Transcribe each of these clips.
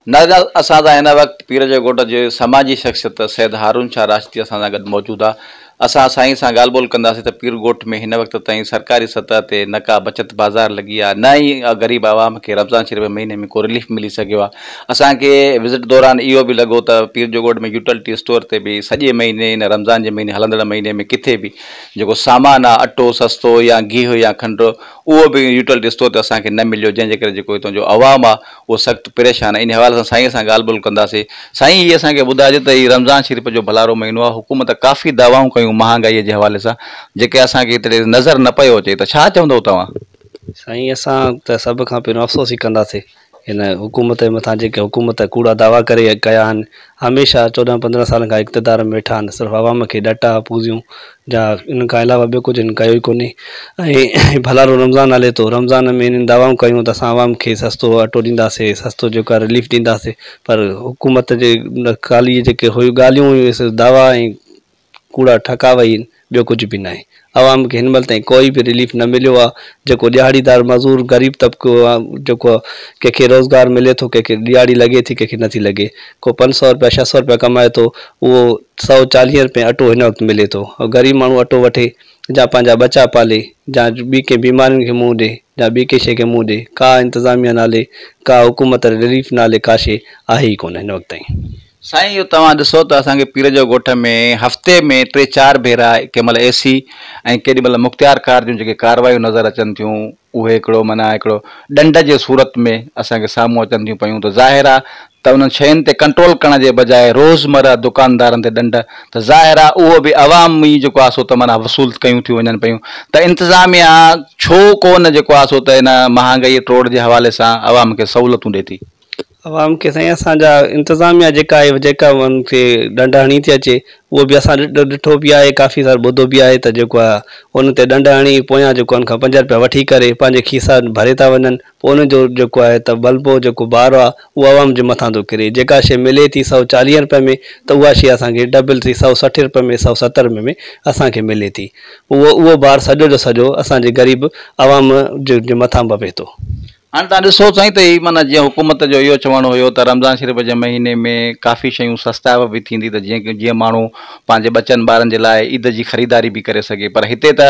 ناظرين اسان سان هن وقت پير جي ڳوٺ جي سماجي شخصيت سيد هارون شاهه راشدي اسان سان گڏ موجود آ. اسان سائين سان ڳالهه ٻولهه ڪنداسين ته پير ڳوٺ ۾ هن وقت تائين سرڪاري سطح تي نه ڪا بچت بازار لڳي آ نه ئي غريب عوام کي رمضان شريف جي مهيني ۾ ڪو رليف ملي سگهيو آ. اسان کي وزٽ دوران اهو به لڳو ته پير جو ڳوٺ ۾ يوٽلٽي اسٽور تي به سڄي مهيني هن رمضان جي مهيني هلندڙ مهيني ۾ ڪٿي به جيڪو سامان آ اٽو سستو يا گيهه يا کنڊ اهو به يوٽلٽي اسٽور تي اسان کي نه مليو جنهن جي ڪري جيڪو هتان جو عوام آ اهو سخت پريشان آهي. انهي حوالي سان سائين سان ڳالهه ٻولهه ڪنداسين. سائين هي اسان کي ٻڌائجو ته هي رمضان شريف جو ڀلارو مهينو آهي حڪومت ڪافي دعوائون ڪيون مهانگائي جي حوالي سان جيڪي اسان کي هتڙي نظر نه پيو اچي ته ڇا چوندؤ توهان؟ سائين اسان ته سڀ کان پهريون افسوس ئي ڪنداسين هن حڪومت جي مٿان جيڪي حڪومت ڪوڙا دعويٰ ڪري ڪيا آهن هميشه 14 15 سالن کان اقتدار ۾ ويٺا آهن صرف عوام کي ڏٽا پوزيون جا ان کان علاوه ٻيو ڪجهه هنن ڪيو ئي ڪونهي ۽ ڀلارو رمضان هلي ٿو رمضان ۾ هنن دعوائون ڪيون ته اسان عوام کي سستو اٽو ڏينداسي سستو جيڪو آهي رليف ڏينداسي پر حڪومت جي خالي جيڪي هيون ڳالهيون هيون سي دعوا ۽ ڪوڙا ٺڪاء ئي آهن ٻيو ڪجهه به ناهي عوام کي هن مهل تائين ڪوئي به رليف نه مليو آهي جيڪو ڏهاڙيدار مزور غريب طبقو آهي جيڪو ڪنهن کي روزگار ملي ٿو ڪنهن کي ڏهاڙي لڳي ٿي ڪنهن کي نٿي لڳي ڪو 500 روپيا 600 روپيا ڪمائي ٿو اهو 140 رپئي اٽو هن وقت ملي ٿو. غريب ماڻهو اٽو وٺي جا پنهنجا ٻچا پالي جا ٻي ڪنهن بيمارين کي منهن ڏي جا ٻي ڪنهن شيء کي منهن ڏي ڪا انتظاميا نالي ڪا حڪومت رليف نالي ڪا شيء آهي ئي ڪونه هن وقت تائين. سائين اهو توهان ڏسو ته اسان کي پير جو ڳوٺ ۾ هفتي ۾ ٽي چار ڀيرا ڪنهن مهل اي سي ۽ ڪيڏي مهل مختيار ڪار جون جيڪي ڪاروايون نظر اچن ٿيون اهي هڪڙو معنيٰ هڪڙو ڏنڊ جي صورت ۾ اسان کي سامهون اچن ٿيون پيون ته ظاهر آ ته انهن شين تي ڪنٽرول ڪرڻ جي بجاء روزمره دڪاندارن تي ڏنڊ ته ظاهر آ اهو به عوام ئي جيڪو آ سو ته معنيٰ وصول ڪيون ٿيون وڃن پيون ته انتظاميا ڇو ڪو نه جيڪو آ سو ته ان مهانگائي ٽوڙ جي حوالي سان عوام کي سهولتون ڏي ٿي. عوام کي سائين اسان جا انتظاميا جيڪا آهي جيڪا انهن کي ڏنڊ هڻي ٿي اچي اهو به اسان ڏٺو به آهي ڪافي سارو ٻڌو به آهي ته جيڪو آهي ان تي ڏنڊ هڻي پويان جيڪو ان کان 5 روپيا وٺي ڪري پنهنجي کيسا ڀري ٿا وڃن پوء ان جو جيڪو آهي ته بلبو جيڪو بار آهي اهو عوام جي مٿان ٿو ڪري جيڪا شيء ملي ٿي 140 روپئي ۾ ته اها شيء اسان کي ڊبل ٿي 160 روپئي ۾ 170 روپئي ۾ اسان کي ملي ٿي اهو اهو بار سڄو جو سڄو اسان جي غريب عوام جي مٿان پوي ٿو. هاڻي توهان ڏسو سائين ته هي معنيٰ جيئن حڪومت جو اهو چوڻ هيو ته رمضان شريف جي مهيني ۾ ڪافي شيون سستائپ به ٿيندي ته جيئن جيئن ماڻهو پنهنجي ٻچن ٻارن جي لاء عيد جي خريداري به ڪري سگهي پر هتي ته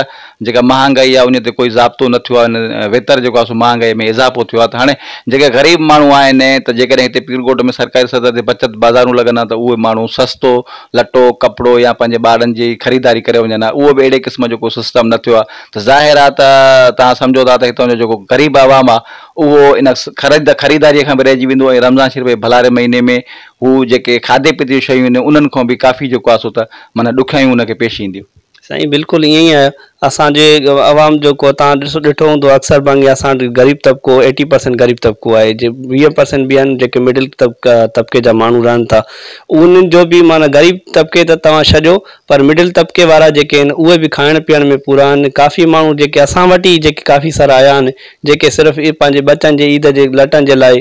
جيڪا مهانگائي آهي ان تي ڪوئي ضابطو نه ٿيو آهي ويتر جيڪو آهي سو مهانگائي ۾ اضافو ٿيو آهي ته هاڻي جيڪي غريب ماڻهو آهن ته جيڪڏهن هتي پيرڳوٺ ۾ سرڪاري سطح تي بچت بازارون لڳن ها ته اهي ماڻهو سستو لٽو ڪپڙو يا پنهنجي ٻارن جي خريداري ڪري وڃن ها اهو به اهڙي قسم جو ڪو سسٽم نه ٿيو آهي ته ظاهر آ ته توهان سمجهو ٿا ته هتان جو جيڪو غريب عوام آ اهو ان خريد خريداريء کان به رهجي ويندو ۽ رمضان شريف جي ڀلاري مهيني ۾ هو جيڪي کاڌي پيتي جون شيون آهن انهن کان به ڪافي جيڪو آ سو ته معنيٰ ڏکيائيون ان کي پيش اينديون. سائين بلڪل ائين ئي آهي اسان جي عوام جيڪو توهان ڏسو ڏٺو هوندو اڪثر ڀاڱي اسان وٽ غريب طبقو ايٽي پرسينٽ غريب طبقو آهي جي 20% به آهن جيڪي مڊل طبقي جا ماڻهو رهن ٿا انهن جو به معنيٰ غريب طبقي ته توهان ڇڏيو پر مڊل طبقي وارا جيڪي آهن اهي به کائڻ پيئڻ ۾ پورا آهن ڪافي ماڻهو جيڪي اسان وٽ ئي جيڪي ڪافي سارا آيا آهن جيڪي صرف پنهنجي ٻچن جي عيد جي لٽن جي لاء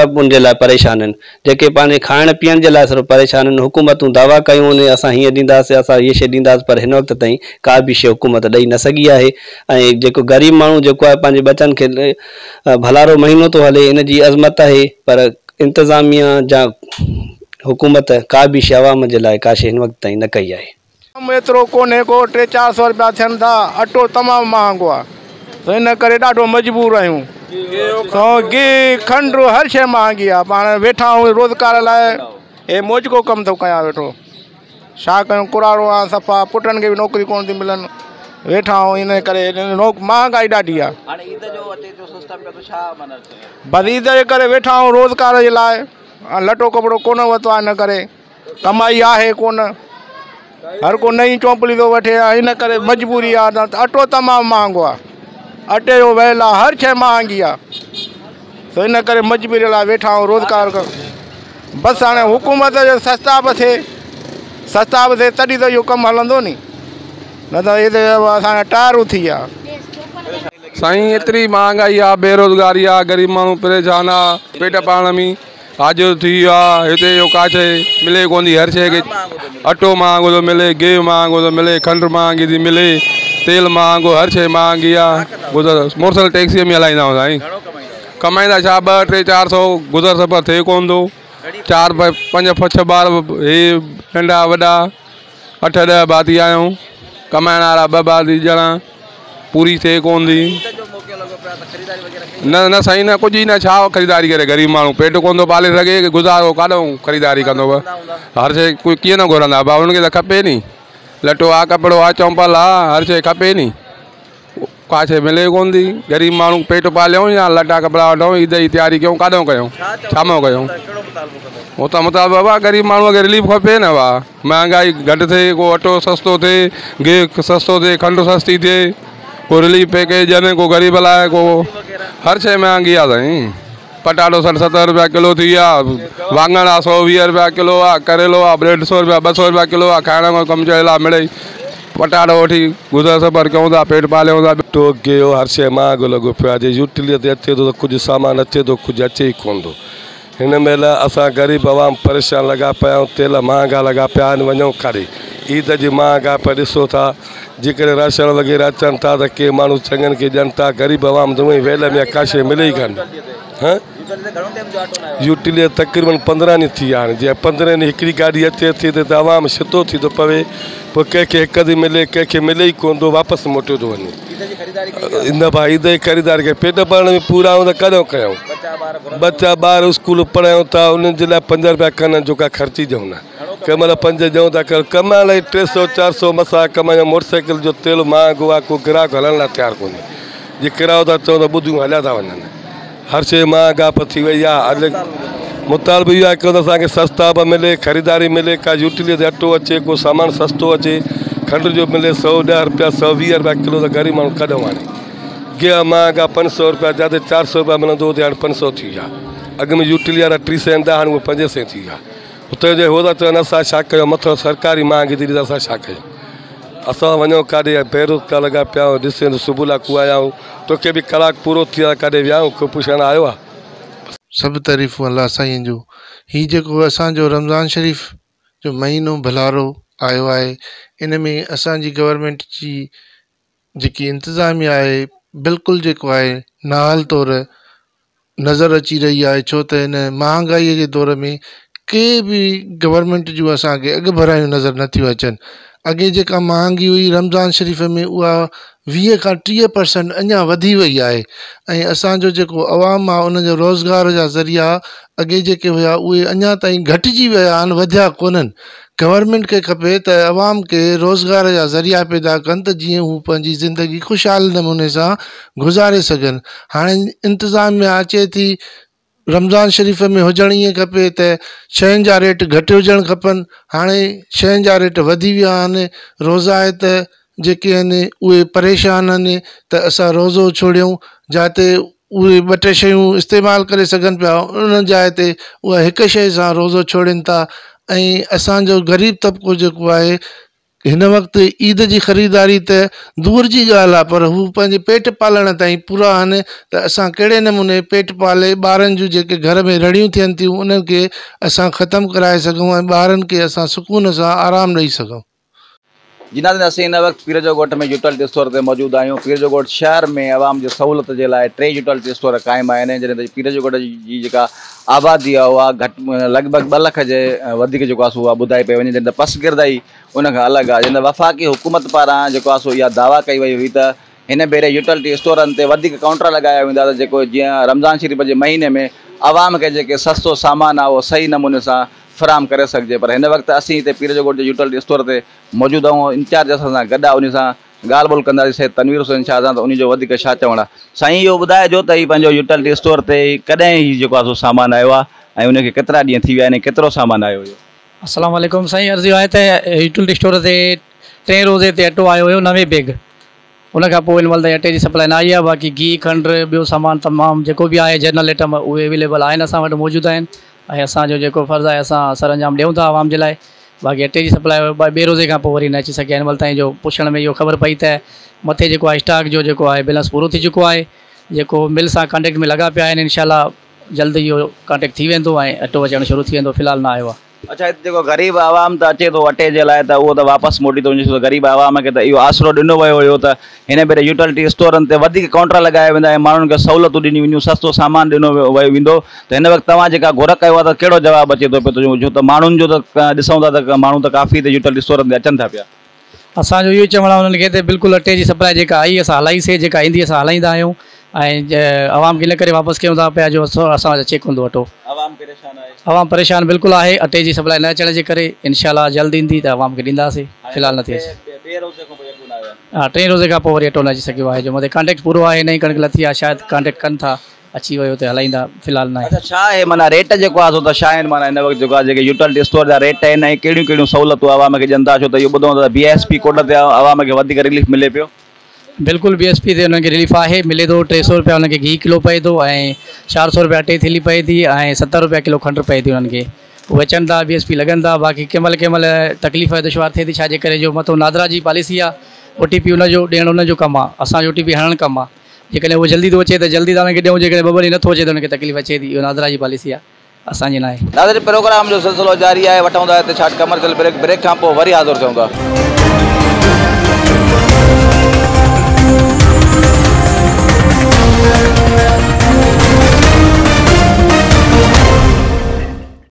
ان جي لاء پريشان آهن جيڪي پنهنجي کائڻ پيئڻ جي لاء صرف پريشان آهن حڪومتون دعويٰ ڪيون آهن اسان هيئن ڏينداسين اسان هيء شيء ڏينداسين پر هن وقت تائين ڪا به شيء حڪومت ڏئي نه سگهي آهي ۽ جيڪو غريب ماڻهو جيڪو آهي پنهنجي ٻچن کي ڀلارو مهينو ٿو هلي ان جي عظمت آهي پر انتظاميا جا حڪومت ڪا به شيء عوام جي لاء ڪا شيء هن وقت تائين نه ڪئي آهي. ڪم ايترو ڪونهي ڪو ٽي چار سئو رپيا ٿين ٿا اٽو تمام مهانگو آ سو ان ڪري ڏاڍو مجبور آهيون سو گيهه کنڊ هر شيء مهانگي آ پاڻ ويٺا آهيون روزگار لاء هي موچڪو ڪم ٿو ڪيان ويٺو ڇا ڪيون ڪراڙو آ صفا پٽن کي به نوڪري ڪونه ٿي ملن ويٺا آهيون ان ڪري مهانگائي ڏاڍي آ بس عيد جي ڪري ويٺا آهيون روزگار جي لاء لٽو ڪپڙو ڪونه ورتو آهي ان ڪري ڪمائي آهي ڪونه هر ڪو نئين چونپلي ٿو وٺي ان ڪري مجبوري آهي ته اٽو تمام مهانگو آهي اٽي جو ويل آهي هر شيء مهانگي آهي سو ان ڪري مجبوري لاء ويٺا آهيون روزگار بس هاڻي حڪومت جو سستا به ٿئي سستا به ٿئي تڏهن ته اهو ڪم هلندو ني نه ته هي ته اسان جا ٽائر اٿي ويا. سائين ايتري مهانگائي آ بيروزگاري آ غريب ماڻهو پريشان آ پيٽ پاڻ ۾ عاجز ٿي ويو آ هتي جو ڪا شي ملي ڪون ٿي هر شي کي اٽو مهانگو ٿو ملي گيهه مهانگو ٿو ملي کنڊ مهانگي ٿي ملي تيل مهانگو هر شي مهانگي آ گذر موٽر سائيڪل ٽيڪسي ۾ هلائيندا آهيون سائين ڪمائيندا ڇا 2 3 4 سو گذر سفر ٿئي ڪون ٿو. 4 5 6 ٻار هي ننڍا وڏا 8 10 ڀاتي آهيون، ڪمائڻ وارا 2 ڀاتي ڄڻا، پوري ٿئي ڪونه ٿي. نه نه سائين نه ڪجهه ئي نه، ڇا خريداري ڪري غريب ماڻهو پيٽ ڪونه ٿو پالي سگهي، گذارو ڪاڏو خريداري ڪندو؟ هر شيءِ ڪوئي ڪيئن نه گهرندا ڀاءُ، هنن کي ته کپي ني، لٽو آهي ڪپڙو آهي چمپل آهي، هر شيءِ کپي ني، ڪا شيءِ ملي ڪونه ٿي. غريب ماڻهو پيٽ پاليون يا لٽا ڪپڙا وٺون، عيد جي تياري ڪيون، ڪاڏو ڪيون، ڇا مان ڪيون؟ هو ته مطالبو آهي غريب ماڻهوءَ کي رليف کپي نه ڀاءُ، مهانگائي گهٽ ٿئي، ڪو اٽو سستو ٿئي، گيهه سستو ٿئي، کنڊ سستي ٿئي، ڪو رليف پيڪيج ڏين ڪو غريب لاءِ، ڪو هر شيءِ مهانگي آهي سائين. پٽاٽو 60 70 رپيا ڪلو ٿي ويو آهي، واڱڻ آهي 120 رپيا ڪلو آهي، ڪريلو آهي 150 رپيا 200 رپيا ڪلو آهي. کائڻ کان ڪم چيل آهي مڙئي پٽاٽو وٺي گذر سفر ڪيون ٿا، پيٽ پاليون ٿا. اٽو گيهه هر شيءِ مهانگو لڳو پيو آهي، جي يوٽليءَ تي اچي ٿو ته ڪجهه سامان اچي ٿو، ڪجهه اچي ئي ڪونه ٿو. هن مهل اسان غريب عوام پريشان لڳا پيا آهيون، تيل مهانگا لڳا پيا آهن، وڃون ڪاڏي؟ عيد جي مهانگا پيا ڏسو ٿا، جيڪڏهن راشن وغيره اچن ٿا ته ڪي ماڻهو چڱن کي ڏين ٿا، غريب عوام ته اونئن ئي ويل ۾ ڪا شيءِ ملي ئي ڪانه. ها يوٽليءَ تقريبن 15 ڏينهن ٿي ويا آهن، جيئن 15 ڏينهن هڪڙي گاڏي اچي ٿي ته عوام ڇتو ٿي ٿو پوي، پوءِ ڪنهن کي هڪ ٿي ملي، ڪنهن کي ملي ئي ڪونه ٿو، واپس موٽيو ٿو وڃي. نه ڀائي عيد جي خريداري کي پيٽ ڀرڻ ۾ پورا آهيون ته ڪڏهن ڪيون؟ ٻچا ٻار اسڪول پڙهايون ٿا، انهن جي لاءِ 5 رپيا ڪن جو ڪا خرچي ڏيون نه، ڪنهن مهل 5 ڏيون ٿا، ڪمائڻ لاءِ 300 400 مسا ڪمايون. موٽر سائيڪل جو تيل مهانگو آهي، ڪو گراهڪ هلڻ لاءِ تيار ڪونهي، جي ڪرايو ٿا چئون ته ٻڌيون هليا ٿا وڃن. هر شيءِ مهانگا ٿي وئي آهي. مطالبو اهو آهي ڪه اسان کي سستا به ملي، خريداري ملي، ڪا يوٽليءَ تي اٽو اچي، ڪو سامان سستو اچي، کنڊ جو ملي 110 رپيا 120 رپيا ڪلو ته غريب ماڻهو ڪڏهن آڻي؟ گيهه مهانگا 500 رپيا، جتي 400 رپيا ملندو هتي هاڻي 500 ٿي ويا. اڳ ۾ يوٽلي وارا 300 ايندا، هاڻي اهي 500 ٿي ويا. هتي جي هو ٿا چون اسان ڇا ڪيون، مٿان سرڪاري مهانگي ٿي ڏئي ته اسان ڇا ڪيون؟ اسان وڃون ڪاڏي؟ بيروزگار لڳا پيا آهيون. ڏسي صبح لاءِ ڪو آيا آهيون، توکي به ڪلاڪ پورو ٿي ويو آهي، ڪاڏي ويا آهيون، ڪو پڇڻ آيو آهي؟ سڀ تعريفون الله سائين جون. هي جيڪو اسان جو رمضان شريف جو مهينو ڀلارو آيو آهي، ان ۾ اسان جي گورنمينٽ جي جيڪي انتظاميا آهي بلڪل جيڪو آهي ناحل طور نظر اچي رهي آهي، ڇو ته هن مهانگائيءَ جي دور ۾ ڪي به گورنمينٽ جون اسان کي اڳ ڀرايون نظر نٿيون اچن. اڳي جيڪا مهانگي هئي رمضان شريف ۾ اها 20 کان 30% اڃا وڌي وئي آهي، ۽ اسان جو جيڪو عوام آهي ان جو روزگار جا ذريعا اڳي جيڪي هئا اهي اڃا تائين گهٽجي ويا آهن، وڌيا ڪونهن. گورنمينٽ کي کپي ته عوام کي روزگار جا ذريعا پيدا ڪن ته جيئن هو پنهنجي زندگي خوشحال نموني سان گذاري سگهن. هاڻي انتظاميا اچي ٿي، رمضان شريف ۾ هجڻ ائين کپي ته شين جا ريٽ گهٽ هجڻ کپن، هاڻي شين جا ريٽ وڌي ويا آهن. روزائت جيڪي آهن اهي پريشان آهن ته اسان روزو ڇوڙيون، جاتي اهي 2 3 شيون استعمال ڪري سگهن پيا ان جاءِ تي اها هڪ شيءِ سان روزو ڇوڙين ٿا. ۽ اسان جو غريب طبقو جيڪو آهي هن وقت عيد جي خريداري ته دور جي ڳالهه آهي، پر هو پنهنجي پيٽ پالڻ تائين پورا آهن ته اسان ڪهڙي نموني پيٽ پالي ٻارن جون جيڪي گهر ۾ رڙيون ٿين ٿيون انهن کي اسان ختم ڪرائي سگهون ۽ ٻارن کي اسان سڪون سان آرام ڏيئي سگهون. جي ناظرين، اسين هن وقت پير جو ڳوٺ ۾ يوٽيلٽي اسٽور تي موجود آهيون. پير جو ڳوٺ شهر ۾ عوام جي سهولت جي لاءِ 3 يوٽيلٽي اسٽور قائم آهن. جڏهن ته پير جو ڳوٺ جي جيڪا آبادي آهي اها گهٽ لڳ ڀڳ 2 لک جي وڌيڪ جيڪو آهي سو اها ٻڌائي پئي وڃي، جڏهن ته پسگردائي ان کان الڳ آهي. جڏهن ته وفاقي حڪومت پاران جيڪو آهي سو اها دعويٰ ڪئي وئي هئي ته هن ڀيري يوٽيلٽي اسٽورن تي وڌيڪ ڪائونٽر لڳايا ويندا ته جيڪو جيئن رمضان شريف جي مهيني ۾ عوام کي جيڪي سستو سامان آهي اهو صحيح نموني سان فراهم ڪري سگهجي. پر هن وقت اسين هتي پير جو ڳوٺ جي يوٽيلٽي اسٽور تي موجود آهيون. انچارج اسان سان گڏ آهي، ان سان ڳالهه ٻولهه ڪنداسين سيد تنوير حسين شاهه سان ته ان جو وڌيڪ ڇا چوڻ آهي. سائين اهو ٻڌائجو ته هي پنهنجو يوٽيلٽي اسٽور تي ڪڏهن هي جيڪو آهي سو سامان آيو آهي ۽ ان کي ڪيترا ڏينهن ٿي ويا آهن ۽ ڪيترو سامان آيو هيو؟ السلام علیکم سائين، عرض اهو آهي ته يوٽيلٽي اسٽور تي 3 روزي تي اٽو آيو هيو 90 بيگ، ان کان پوءِ هن مهل تائين اٽي جي سپلائي نه آئي آهي. باقي گيهه کنڊ ٻيو سامان تمام جيڪو به آهي جنرل آئٽم اهي اويليبل آهن، اسان وٽ موجود آهن ۽ اسان جو جيڪو فرض آهي اسان سر انجام ڏيون ٿا عوام جي لاءِ. باقي اٽي جي سپلائي 2 روزي کان پوءِ وري نه اچي سگهي. هن مهل تائين جو پڇڻ ۾ اهو خبر پئي ته مٿي جيڪو آهي اسٽاڪ جو جيڪو آهي بيلنس پورو ٿي چڪو آهي، جيڪو مل سان ڪانٽيڪٽ ۾ لڳا پيا آهن، انشاء الله جلد اهو ڪانٽيڪٽ ٿي ويندو ۽ اٽو اچڻ شروع ٿي ويندو. في الحال نه آيو آهي. اڇا هت جيڪو غريب عوام ته اچي ٿو اٽي جي لاء ته اهو ته واپس موٽي ٿو وڃي ڇو ته غريب عوام کي ته اهو آسرو ڏنو ويو هيو ته هن ڀيري يوٽلٽي اسٽورن تي وڌيڪ ڪائونٽر لڳايا ويندا ۽ ماڻهن کي سهولتون ڏنيون وينديون سستو سامان ڏنو ويو ويندو ته هن وقت توهان جيڪا گهر ڪيو آهي ته ڪهڙو جواب اچي ٿو پيو ته ڇو ته ماڻهن جو ته ڏسون ٿا ته ماڻهو ته ڪافي هتي يوٽلٽي اسٽورن تي اچن ٿا پيا. اسان جو اهو چوڻ آهي انهن کي ته بلڪل اٽي جي سپلائي جيڪا آئي اسان هلائي سي جيڪا ايندي اسان هلائيندا آهيون ۽ عوام کي ان ڪري واپس ڪيون ٿا پيا جو اسان وٽ اچي ڪونه ٿو اٽو. عوام پريشان آهي. عوام پريشان بلڪل آهي اٽي جي سپلائي نه اچڻ جي ڪري انشاء الله جلد ايندي ته عوام کي ڏينداسي في الحال نٿي اچي. ٻئي روزي کان پوء اٽو نه آيو آهي. ها ٽئين روزي کان پوء وري اٽو نه اچي سگهيو آهي جو مٿي ڪانٽريڪٽ پورو آهي نئين ڪڻڪ لٿي آهي شايد ڪانٽريڪٽ ڪن ٿا اچي ويو ته هلائيندا في الحال ناهي. اڇا ڇا آهي معنيٰ ريٽ جيڪو آهي سو ته ڇا آهن معنيٰ هن وقت جيڪو آهي جيڪي يوٽلٽي اسٽور جا ريٽ آهن ۽ ڪهڙيون ڪهڙيون سهولتون عوام کي ڏين ٿا ڇو ته اهو ٻڌون ٿا ته بي ايس پي ڪوڊ تي عوام کي وڌيڪ رليف ملي پيو. بلڪل بي ايس پي تي انهن کي رليف آهي ملي ٿو 300 روپيا انهن کي گيهه ڪلو پئي ٿو ۽ 400 روپيا اٽي جي ٿيلهي پئي ٿي ۽ 70 روپيا ڪلو کنڊ پئي ٿي انهن کي اهي اچن ٿا بي ايس پي لڳن ٿا باقي ڪنهن مهل ڪنهن مهل تڪليف دشوار ٿئي ٿي ڇا جي ڪري جو مٿو نادرا جي پاليسي آهي او ٽي پي ان جو ڏيڻ ان جو ڪم آهي اسان جو او ٽي پي هڻڻ ڪم آهي جيڪڏهن اهو جلدي ٿو اچي ته جلدي ٿا انهن کي ڏيون جيڪڏهن ٻه ٻه ڏينهن نٿو اچي ته انهن کي تڪليف اچي ٿي اهو نادرا جي پاليسي آهي اسان جي ناهي. ناظرين پروگرام جو سلسلو جاري آهي وٺون ٿا هتي شارٽ ڪمرشل بريڪ بريڪ کان پوء وري حاضر ٿيون ٿا.